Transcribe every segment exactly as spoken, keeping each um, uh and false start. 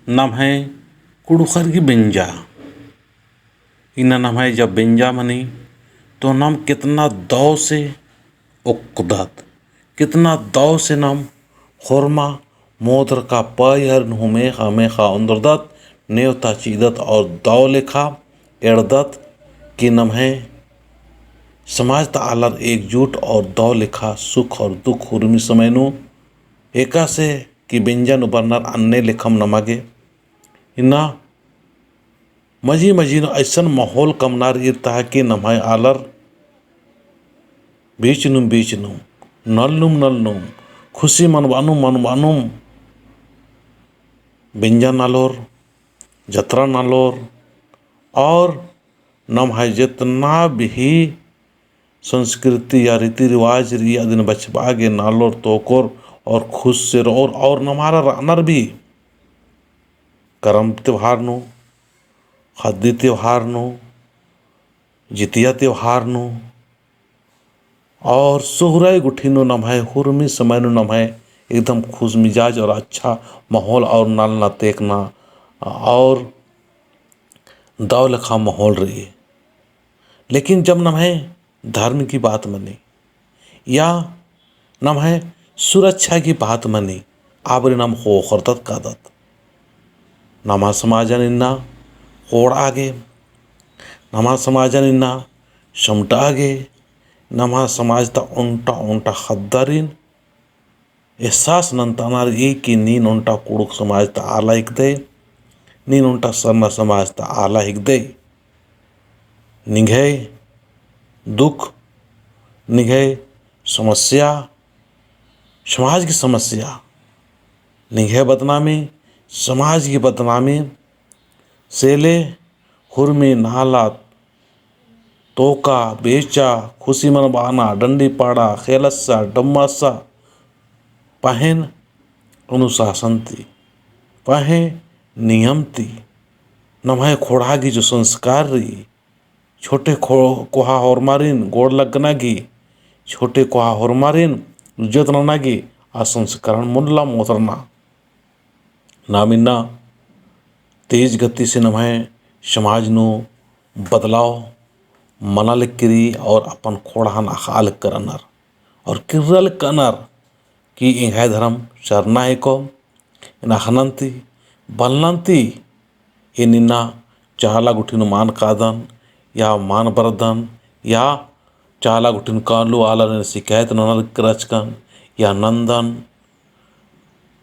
नम्है कुँड़ुख़र गही बेंजा। इन्ना नम्है जब बेंजा मनी, तो नाम केतना दव से ओक्कदत, केतना दव से नाम होरमा मोदरका पइहर नू हूँ मेख़ा मेख़ा ओन्दरदत, नेवता चिदत और दव लेखा एड़दत कि नम्है समाज ता आलर एकजुट और दव लेखा सुख और दुख हुरमी समय नू एकासे कि बेंजा नू बरनर अन्ने लेखम नमा गे। इन्ना मझी मझी नू अइसन माहौल कमना रई तहा कि नम्है आलर बीच नुम बीच नुम, नलनुम नलनुम, खुशी मनबानुम मनबानुम, बेंजा नालोर, जतरा नालोर, और नम्है जेतना भी संस्कृति या रीति रिवाज रई अदिन बछाबआ गे नालोर तोकोर और खुश से रओर और नम्है रअनर भी करम त्योहार नू, ख़द्दी त्योहार नू, जितिया त्योहार नू और सोहराई गुट्ठी नू नम्है हुरमी समय नू नम्है एकदम खुश मिजाज और अच्छा माहौल और नालना तेकना और दव लेखा माहौल रई। लेकिन जब नम्है धर्म की बात मनी या नम्है सुरक्षा की बात मनी, आबरी नाम ख़ोख़रदत कादत। नम्है समाजन इन्ना ख़ोंड़आ गे, नम्है समाजन इन्ना समटआ गे, नम्है समाज ता ओन्टा ओन्टा ख़द्दारिन एहसास नन्तअना रई कि नीन ओन्टा कुँड़ुख़ समाज ता आला हिकदय, नीन ओन्टा सरना समाज ता आला हिकदय। निंग्है दुख, निंग्है समस्या, समाज की समस्या, निंग्है बदनामी, समाज की बदनामी, से ले हुरमी नाला तोका, बेचा, खुशी मनबाना, डंडी पाड़ा, खेलस्सा, डम्मास्सा, पहें अनुशासन ती, पहें नियम ती, नम्है ख़ोंड़हा गही जो संस्कार रई, छोटे खो-, कोहा होरमारिन गोड़ लगना गही, छोटे कोहा होरमारिन इज्जत नना गही, आ संस्कारन मुन्ला मोतरना। नाम इन्ना तेज गति से नम्है समाज नू बदलाव मना लगी रई और अपन ख़ोंड़हन अख़आ लगी रअनर और किर्रा लगी रअनर कि एंग्है धर्म सरना हेको, एन अख़नन ती, बलनन ती, एन इन्ना चाला गुट्ठिन मल कादन या मल बरदन या चाला गुट्ठिन कालू आलर एन शिकायत नना लगी रहचकन या नन्दन,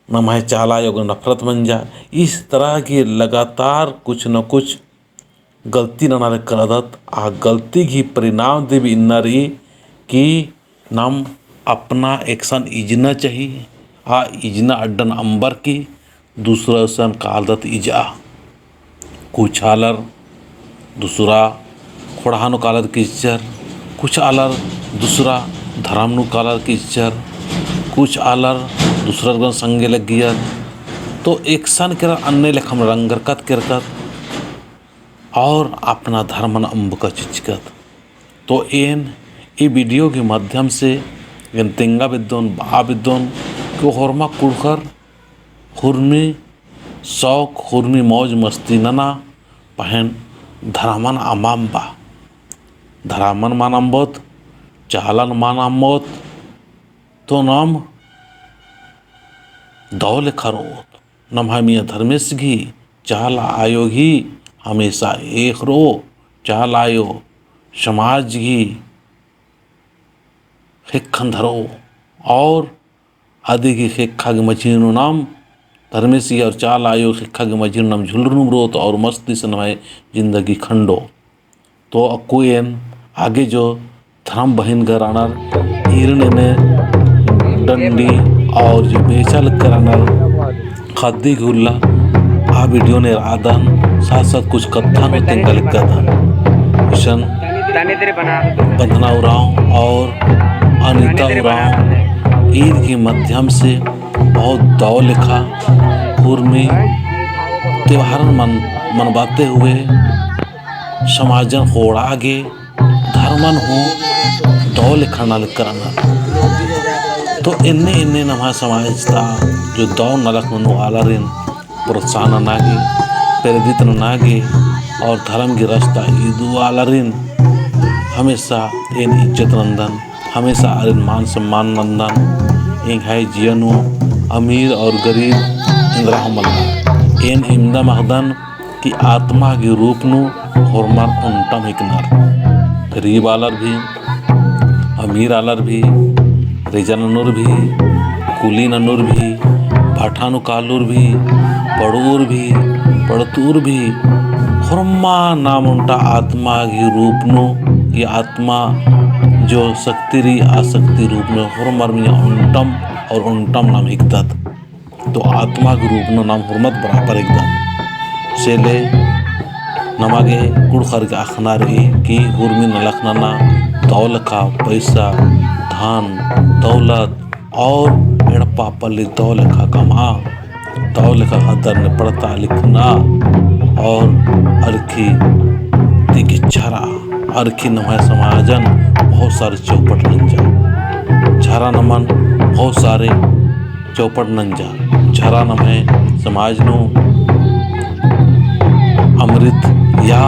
नम्है चाला आयो गे नफरत मंजा। इस तरह की लगातार कुछ न कुछ गलती नना लगी रअदत। आ गलती गही परिणाम दिम इन्ना रई कि नाम अपना एकसन इजना चाही। आ इजना अड्डन अम्बर की दूसरा एकसन कालदत इजआ। कुछ आलर दूसरा ख़ोंड़हा नू कालर की इज्जर, कुछ आलर दूसरा धर्म नू कालर की इज्जर, कुछ आलर दूसरा गन संगे लग्गियर। तो एकसन केरर अन्ने लेखम रंगरकत केरकत और अपना धर्मन अम्बका चिचकत। तो एन ई video के माध्यम से एन तेंगा बेद्दोन, बआ बेद्दोन कि होरमा कुँड़ुख़र हुरमी शौक, हुरमी मौज मस्ती नना, पहें धर्मन अमा अम्बा। धर्मन मल अम्बोत, चालन मल अम्बोत, तो नाम दव लेखा रओत। नम्है मइय्याँ धर्मेस गही, चाला आयो गही हमेशा एख़ रओ। चाला आयो समाज गही ख़ेक्खन धरओ और अदी गही ख़ेक्खा गही मझी नू नाम धर्मेस गही और चाला आयो ख़ेक्खा गही मझी नू नाम झुलरनुम रओत और मस्ती से नम्है जिंदगी खंडो। तो अक्कु एन आगे जो धर्म बहिन गर रअनर ईरन एन्ने डंडी और जो बेचा लक्कर रअनर ख़द्दी गही उल्ला आ video नू रअदन, साथ साथ कुछ कत्था नू तेंगा लक्कदन। इसन वंदना उराँव और अनिता उराँव ईर के माध्यम से बहुत दव लेखा हुरमी त्योहारन मन, मनबाते हुए समाजन ख़ोंड़आ गे धर्मन हूँ दव लेखा नना लक्कर रअनर। तो एन्ने एन्ने नम्है समाज ता जो दव नलख ननू आलारिन प्रोत्साहन नना गे, प्रेरित नना गे और धर्म गही रस्ता इदु आलारिन हमेशा एन इज्जत नन्दन, हमेशा आरिन मान सम्मान नन्दन। एंग्है जिया नू अमीर और गरीब एन्दरा हूँ मल्ला। एन इमदम अख़दन कि आत्मा गही रूप नू होरमर ओन्टम हिकनर। गरीब आलर भी, अमीर आलर भी, रेजा ननुर भी, कुली ननुर भी, भठा नू कालुर भी, पड़ुर भी, पड़तुर भी, होरमा नाम ओन्टा आत्मा गही रूप नू, ये आत्मा जो शक्ति रई, आ शक्ति रूप नू होरमर मइय्याँ ओन्टम और ओन्टम नाम हिकदत। तो आत्मा गही रूप नू नाम होरमत बराबर हिकदत। से ले नमा गे कुँड़ुख़र गे अख़ना रई कि हुरमी नलख नना, दव लेखा पैसा, धन, दौलत और एड़पा पल्ली दव लेखा कमआ, दव लेखा ख़द्दर ने पढ़ता लिखना और अरखी तिकी झरा, अरखी नम्है समाजन बहुत सारे चौपट नंजा। झरा नमन बहुत सारे चौपट नंजा। झरा नम्है समाज नू अमृत या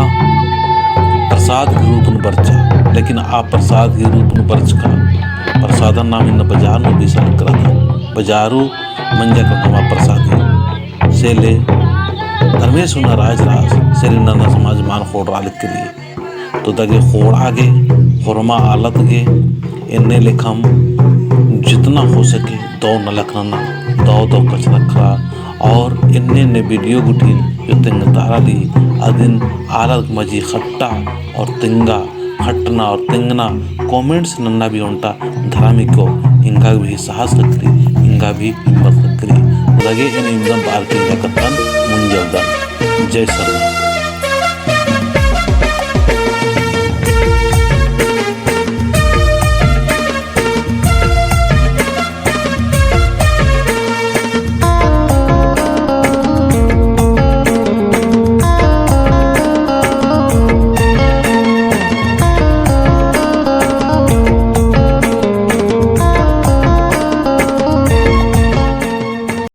प्रसाद के रूप नू बरचा, लेकिन आ प्रसाद के रूप नू बरचका प्रसादन नाम इन्ना बाजार नू बेचआ लग रअदत। बाजारू मंजा का नमा प्रसादी। से ले धर्मेस हूँ नाराज रअस, से ले नन्ना समाज मान ख़ोंड़रआ लग रई। तो दगे ख़ोंड़आ गे, होरमा आलत गे, एन्ने लेखम जितना हो सके दव नलख नना, दव दव कछनखरआ, और एन्ने एन्ने video गुट्ठिन जो तेंगतारआ ली, अदिन आलर मझी खट्टा और तेंगा, खट्टना और तेंगना comments नन्ना भी ओन्टा धर्म हिको, एंगा भी साहस ख़क्खरई, एंगा भी हिम्मत ख़क्खरई। दगे एन इमदम बअर की एंगा कत्थन मुंजअदन। जय सरना।